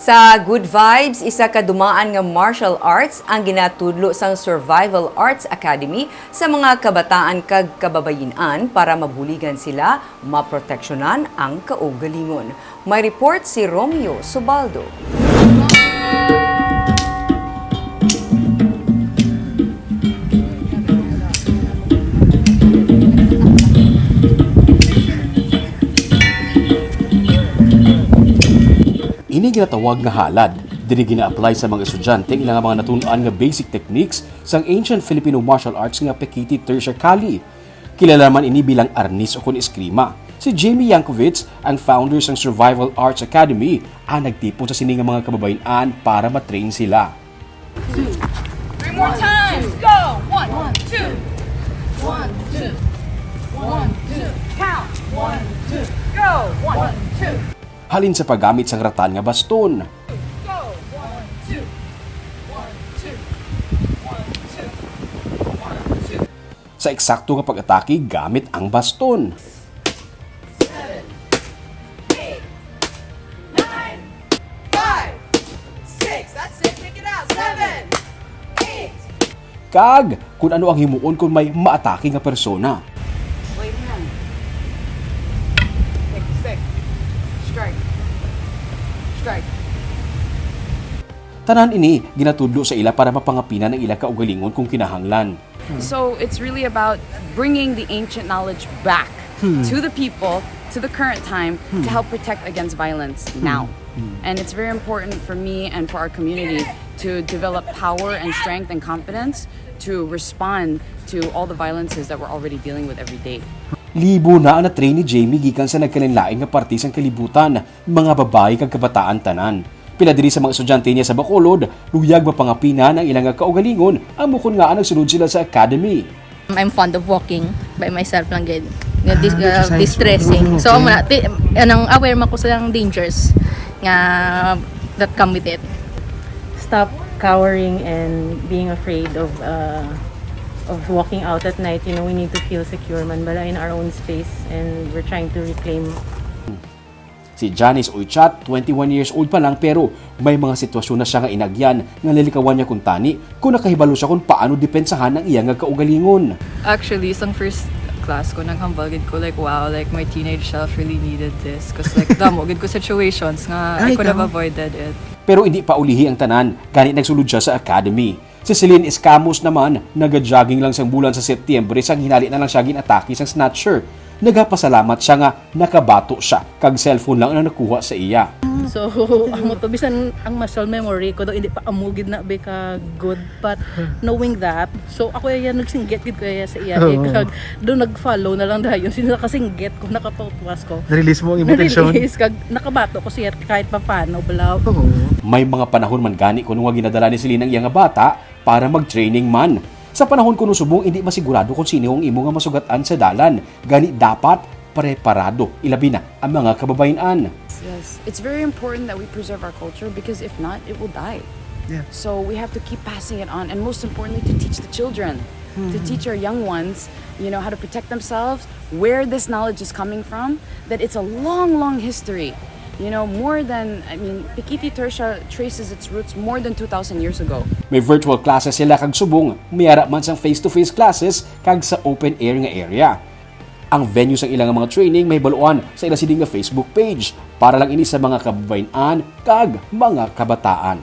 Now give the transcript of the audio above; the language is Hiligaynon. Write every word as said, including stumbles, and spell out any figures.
Sa Good Vibes, isa ka dumaan nga martial arts ang ginatudlo sang Survival Arts Academy sa mga kabataan kag kababayin-an para mabuligan sila maproteksyonan ang kaugalingon. May report si Romeo Subaldo. Ini ginatawag nga halad. Diri gina-apply sa mga estudyante ang ilang mga natun-an nga basic techniques sang ancient Filipino martial arts nga Pekiti Tertia Kali. Kilala man ini bilang arnis ukon eskrima. Si Jamie Yankovic, ang founder sang Survival Arts Academy, ang nagtipon sa sini nga mga kababayin-an para ma-train sila. Three more times. Go. One, two. One, two. One, two. Count. One, two. Go. One, two. Halin sa paggamit sang ratan nga baston, Go. One, two. One, two. One, two. One, two. Sa eksakto nga pag-atake gamit ang baston. Seven. Eight. Nine. Five. Six. That's it. Pick it out. Seven. Eight. Kag kung ano ang himuon kung may maatake nga persona. Wait, man. Take the stick. Strike. Strike. Tanan ini ginatudlo sa ila para mapangapinan ang ila kaugalingon kung kinahanglan. So it's really about bringing the ancient knowledge back to the people, to the current time, to help protect against violence now. And it's very important for me and for our community to develop power and strength and confidence to respond to all the violences that we're already dealing with every day. Libo na ang na-train ni Jamie gikan sa nagkalainlain nga parte sang kalibutan, mga babayi kag kabataan tanan. Pila diri sa mga estudyante niya sa Bacolod, luyag mapangapinan ang ilang kaugalingon amo kon ngaa nagsulod sila sa academy. I'm fond of walking by myself lang gid. Nga dis- uh, distressing. So amo na, ti- anang aware man ko sa dangers nga that come with it. Stop cowering and being afraid of uh, of walking out at night. You know, we need to feel secure man bala in our own space, and we're trying to reclaim Si Janice Uychat, twenty-one years old pa lang pero may mga sitwasyon na siya nga inagyan nga nalikawan niya kuntani kung nakahibalo siya kung paano depensahan ang iya nga kaugalingon. Actually, sang first class ko, naghambal gid ko, like, wow, like, my teenage self really needed this. Cause, like, damo gid ko situations nga I could have avoided it. Pero hindi pa ulihi ang tanan, gani nagsulod siya sa academy. Si Celine Escamus naman, naga-jogging lang sang bulan sa Setyembre sang hinali na lang siya ginatake sang snatcher. Nagapasalamat siya nga nakabato siya kag cellphone lang ang nakuha sa iya. So, amo to, bisan ang muscle memory ko daw hindi pa amo gid na be ka good, but knowing that, so ako iya nagsinggit gid ko iya sa iya, eh, kag do nag-follow na lang dayon, since nakasinggit ko, nakapautwas ko. Na-release mo ang imong tension? Na-release, kag nakabato ko siya kahit papano bala. Oo. May mga panahon man gani kuno nga ginadala ni Celine ang iya nga bata para mag-training man. Sa panahon kuno subong, hindi masigurado kung sino ang imo nga masugat-an sa dalan. Gani dapat preparado, ilabi na ang mga kababayin-an. Yes, it's very important that we preserve our culture because if not, it will die. Yeah. So we have to keep passing it on, and most importantly, to teach the children, to teach our young ones, you know, how to protect themselves, where this knowledge is coming from, that it's a long, long history. You know, more than, I mean, Pikiti Tertia traces its roots more than two thousand years ago. May virtual classes sila kag subong, may ara man sang face-to-face classes kag sa open air nga area. Ang venue sang ilang mga training mahibaluan sa ila sini nga Facebook page para lang ini sa mga kababayin-an kag mga kabataan.